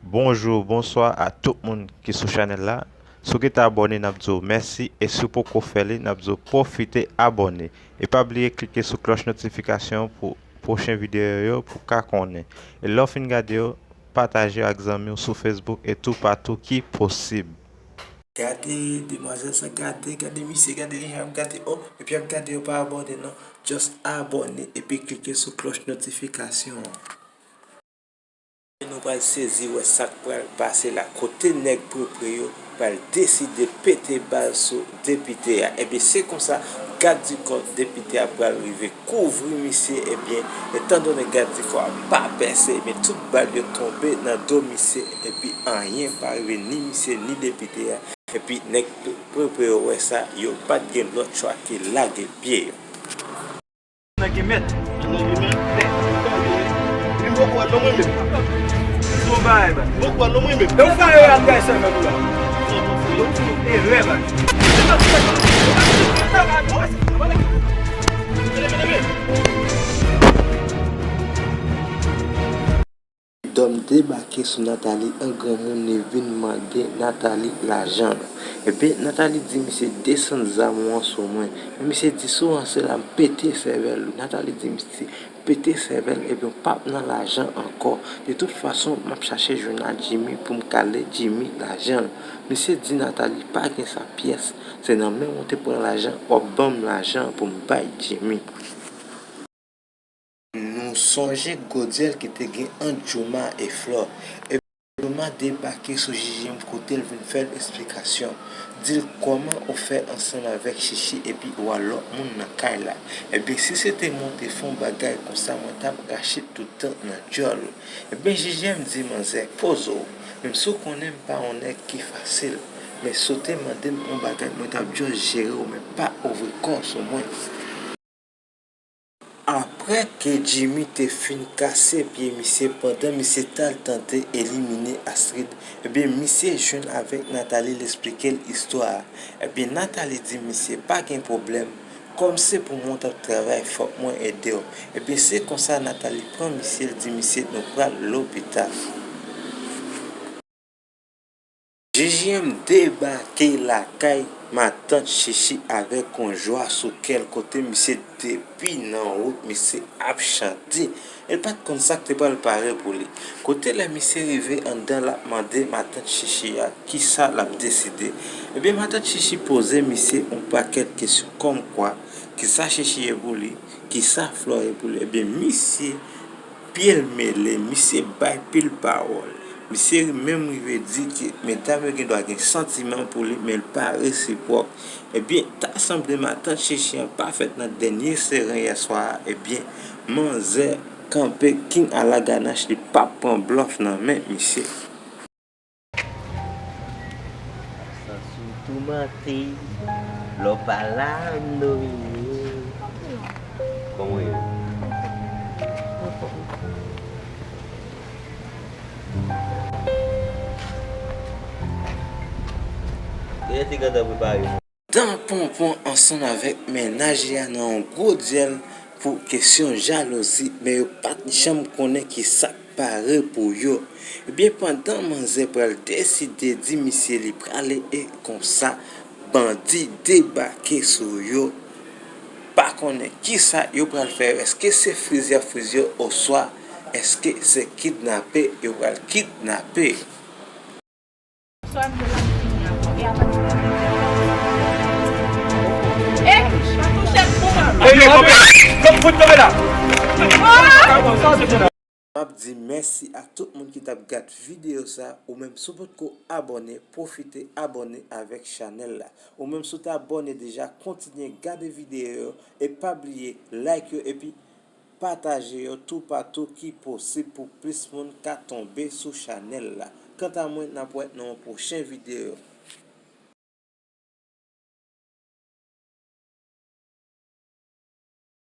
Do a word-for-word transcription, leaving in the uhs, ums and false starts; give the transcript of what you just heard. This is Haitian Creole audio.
Bonjou, bonswa a tout moun ki sou chanèl la. Si w gentan abòne, n ap di w mèsi, e si w poko fè li, n ap di w pwofite abòne. E pa bliye klike sou klòch notifikasyon pou pwochen videyo yo pou w ka konnen. E lè w fin gade yo, pataje yo ak zanmi w sou Facebook e toupatou ki posib. Gade demwazèl sa, gade, gade misye, gade li jan ap gade, oh, epi ap gade yo pa abòne non. Just abòne epi klike sou klòch notifikasyon an. Nou pral sezi wè sa k pral pase la, kote nèg prepre yo pral deside pete bal sou depite a. Ebyen, se konsa, gad di kò depite a pral rive kouvri misye. Ebyen, etandone gad di kò a pa pèse, ebyen, tout bal yo tonbe nan do misye, epi anyen pa rive ni misye, ni depite a. Epi nèg prepre yo wè sa, yo pa t gen lòt chwa ke lage pye yo. Nan gen mèt. Nan gen mèt. Mèt. Li poko wè non mwen menm. Li se yon bagay, ba. Li poko wè non mwen menm. E ou fè erè ap gay sèvèl ou la. Ou fè erè, ba. Dòm debake sou Nathalie, an granmoun li vin mande Nathalie lajan l. Ebyen, Nathalie di misye, "Desann zam ou an sou mwen." Men misye di, "Si w ranse la, m pete sèvèl ou." Nathalie di misye, "Pete sèvèl, ebyen, w p ap nan lajan ankò. De tout fason, m ap chache jwenn a Jimmy pou m kale Jimmy lajan l." Misye di Nathalie, "Pa gen sa pyès. Se nan men w ou te pran lajan, w ap ban m lajan pou m bay Jimmy." Nou sonje gwo dyèl ki te gen ant Jooma e Flore. Ebyen, Jooma debake sou J J M kote l vin fè l esplikasyon. Di l kòman ou fè ansanm avèk Chichi epi ou al lòt moun nan kay la. Ebyen, si se te mwen ou te fè yon bagay konsa, mwen t ap rache tout dan nan djòl ou. Ebyen, J J M di manzè, "Poze w. Menm si w konnen m pa yon nèg ki fasil, men si w te mande m yon bagay, mwen t ap just jere w, men pa ouvri kò w sou mwen." Apre ke Jimmy te fin kase pye misye pandan misye t al tante elimine Astrid, ebyen, misye jwenn avèk Nathalie, l esplike l istwa a. Ebyen, Nathalie di misye, "Pa gen pwoblèm, kòm se pou mwen w t ap travay, fòk mwen ede w." Ebyen, se konsa Nathalie pran misye, l di misye, "Nou pral lopital." J J M debake lakay matant Chichi avèk yon jwa sou kè l, kote misye depi nan wout, misye ap chante. E l pa t konn sa k te pral pare pou li. Kote lè misye rive anndan, l ap mande matant Chichi a kisa l ap deside. Ebyen, matant Chichi poze misye yon pakèt kesyon, kòmkwa, kisa Chichi ye pou li, kisa Flore ye pou li. Ebyen, misye pye l mele, misye bay pil pawòl. Misye menm rive di ke medam yo gen dwa gen santiman pou li, men l pa resipwòk. Ebyen, ta sanble matant Chichi an pa fèt nan dènye seren yèswa a. Ebyen, manzè kanpe king a la ganach, li p ap pran blòf nan men misye. Sa sou tou manti, lè w pa la, m domine. Kòman w ye? Genlè te gentan prepare. Dan Ponpon ansanm avèk mennaj li a nan yon gwo dyèl pou kesyon jalouzi, men yo pa t janm konnen ki sa k pare pou yo. Ebyen, pandan manzè pral deside di misye li prale e konsa, bandi debake sou yo. Pa konnen kisa yo pral fè yo. Èske se friz y ap friz yo, oswa èske se kidnape yo pral kidnape yo? Swa m te la fini ankò. E apati de la. Ey, pa touche m pou mwen. Ey, ey, kanpe. Kanpe, fout kanpe la. Ah! M ap di mèsi ak tout moun ki t ap gad videyo sa. Ou menm, si w potko abòne, pwofite abòne avèk chanèl la. Ou menm, si w te abòne deja, kontinye gade videyo yo e pa bliye like yo epi pataje yo toupatou ki posib pou plis moun ka tonbe sou chanèl la. Kanta mwen, n ap wè nan yon pwochen videyo.